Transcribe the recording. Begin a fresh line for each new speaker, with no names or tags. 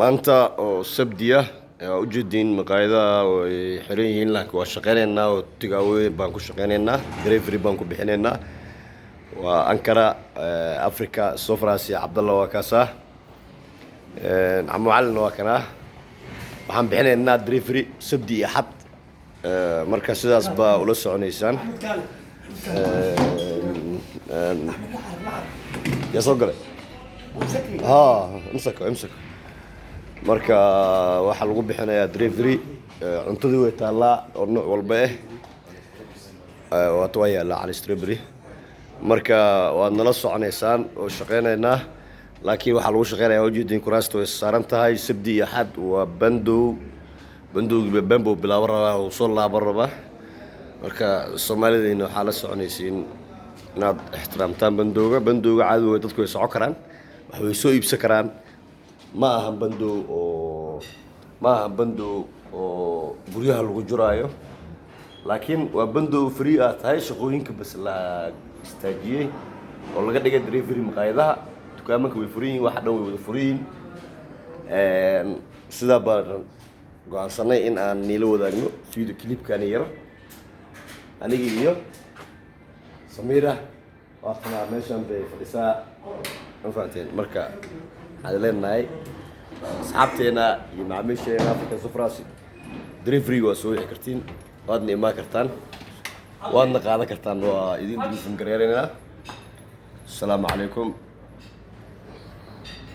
Maanta oo Sabti ah waa ujeediin, maqaayadaha way xiran yihiin, laakiin waa shaqeyneynaa oo takeaway baan ku shaqeyneynaa, delivery baan ku bixineynaa. Waa Ankara Africa Sofras iyo Cabdalla waa kaasaa, Camu Calina waa kanaa. Waxaan bixinaynaa delivery Sabti iyo Axad. Marka sidaas baa ula soconaysaan. Yaa soo galay? Ha, imsako, imsako. Marka waxaa lagu bixinayaa delivery. Cuntadii way taallaa oo nooc walba ah. Waata waa yaallaa Cali Strawberry. Marka waad nala soconaysaan oo shaqeynaynaa, laakiin waxaa lagu shaqeynaya, ujeediin, kuraasta way saaran tahay. Sabti iyo Axad waa bandow. Bandowgiiba bambow bilaabo rabaa oo soo laaban rabaa. Marka Soomaalidayna waxaa la soconaysiin inaad ixtiraamtaan bandowga. Bandowga caadi way, dadku way soco karaan, wax way soo iibsan karaan. Ma ahan bandow oo, ma ahan bandow oo guryaha lagu juraayo, laakiin waa bandow free ah tahay, shaqooyinka bas la istaajiyey oo laga dhigay delivery. Maqaayadaha, dukaamanka way furan yihiin, waxa dhan way wada furan yihiin. Sidaa baan go-aansanay in aan niila wadaagno video clipkani yar, anigi iyo Samiira. Waa tanaa, meeshan bay fadhisaa, ma fahanteen? Marka waxaan leenahay asxaabteena iyo macaamiisheena African Sofras, delivery waa soo wixi kartiin, waadna imaan kartaan, waadna qaadan kartaan. Waa idin delivery gareeraynaa. Asalaamu calaykum.